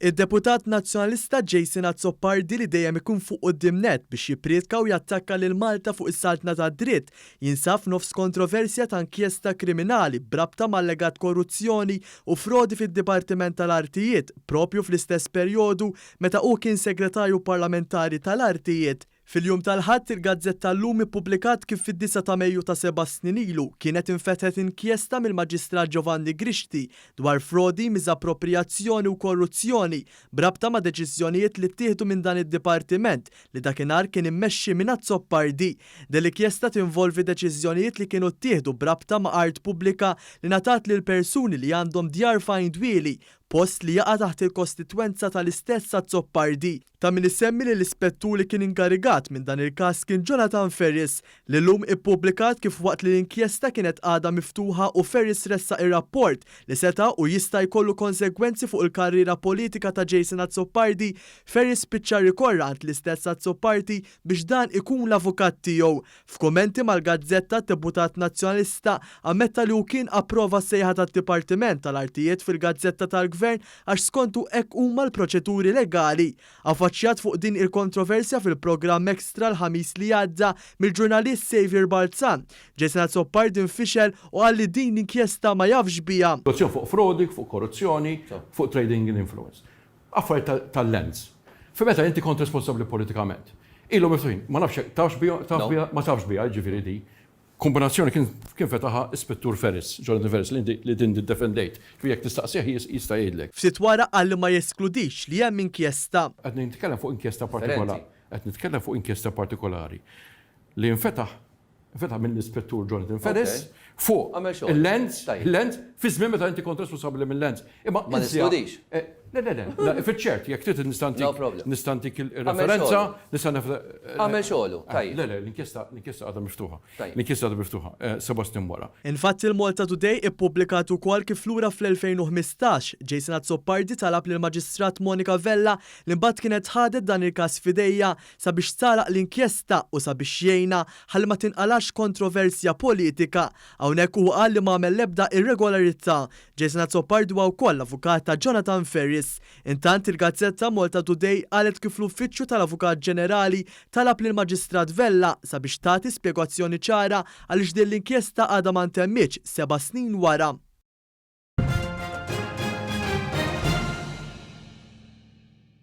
Id-deputat Nazzjonalista Jason Azzopardi li dejjem ikun fuq quddiem nett biex jipprietka u jattakka lil Malta fuq is-saltna tad-dritt jinsab f'nofs kontroversja ta' inkjesta kriminali b'rabta ma' allegat korruzzjoni u frodi fid-Dipartiment tal-Artijiet proprju fl-istess perjodu meta hu kien Segretarju Parlamentari tal-Artijiet. Fil-jum tal-Ħadd, il-gazzetta Illum ippubblikat kif fid-disgħa ta' Mejju ta' seba' snin ilu kienet infetħet inkjesta mill-Maġistrat Giovanni Grixti dwar frodi, miżapproprijazzjoni u korruzzjoni b'rabta ma' deċiżjonijiet li ttieħdu minn dan id-dipartiment li dakinhar kien immexxi minn Azzopardi. Din l-ikjesta tinvolvi deċiżjonijiet li kienu ttieħdu b'rabta ma' art pubblika li ngħatat lil persuni li għandhom djar f'Għajn Dwieli, post li jaqa' taħt il-kostitwenza tal-istess Azzopardi. Ta' min isemmi li l-ispettur li kien inkarigat minn dan il-każ kien Jonathan Ferris. L-Illum ippubblikat kif waqt li l-inkjesta kienet għadha miftuħa u Ferris ressaq ir-rapport li seta' u jista' jkollu konsegwenzi fuq il-karriera politika ta' Jason Azzopardi, Ferris spiċċa rrikorra għand l-istess Azzopardi biex dan ikun l-avukat tiegħu. F'kummenti mal-gazzetta, d-deputat Nazzjonalista ammetta li hu kien approva s-sejħa tad-Dipartiment tal-Artijiet fil-gazzetta tal-Gvern għax skontu hekk huma l-proċeduri legali. Affaċċjat fuq din il-kontroversja fil-programm Extra l-Ħamis li għadda mill-ġurnalist Saviour Balzan, Jason Azzopardi nfixel u qal li din l-inkjesta ma jafx biha. Korruzzjoni fuq frodi, fuq korruzzjoni, fuq trading in influence. Affarijiet tal-lands. Fi meta inti kont responsabbli politikament. Ilhom miftuħin. Ma nafx jekk tafx biha, taf biha, ma tafx biha, jiġifieri di. Kombinazzjoni kien kien fetaħha Ispettur Ferris, Jonathan Ferris li inti li inti ddefendejt. Ġifieri jekk tistaqsih jista' jgħidlek. Ftit wara qal li ma jeskludix li hemm inkjesta. Qed nitkellem fuq inkjesta partikolari. Qed nitkellem fuq inkjesta partikolari li nfetaħ Fetaħ mill-Ispettur Jonathan Ferris fuq il-lands, il-lands, fi żmien meta inti kont responsabbli mill-lands. Imma ma neskludix. Le, le, le, fiċ-ċert, jekk trid nista' ntik nista' ntik il-referenza, nista' Għamel xogħlu, tajjeb. Le, le, l-inkjesta l-inkjesta għadha miftuħa. L-inkjesta għadha miftuħa, seba' snin wara. Infatti l-Malta Today ippubblikat ukoll kif lura fl-2015, Jason Azzopardi talab lill-Maġistrat Monica Vella li mbagħad kienet ħadet dan il-każ f'idejha sabiex tagħlaq l-inkjesta u sabiex jgħinha ħalli ma tinqalax kontroversja politika. Hawnhekk huwa qal li m'għamel l-ebda irregolarità. Jason Azzopardi huwa wkoll l-avukat ta' Jonathan Ferris. Intant il-gazzetta Malta Today qalet kif l-Uffiċċju tal-Avukat Ġenerali talab lill-Maġistrat Vella sabiex tagħti spjegazzjoni ċara għaliex din l-inkjesta għadha ma ntemmitx seba' snin wara.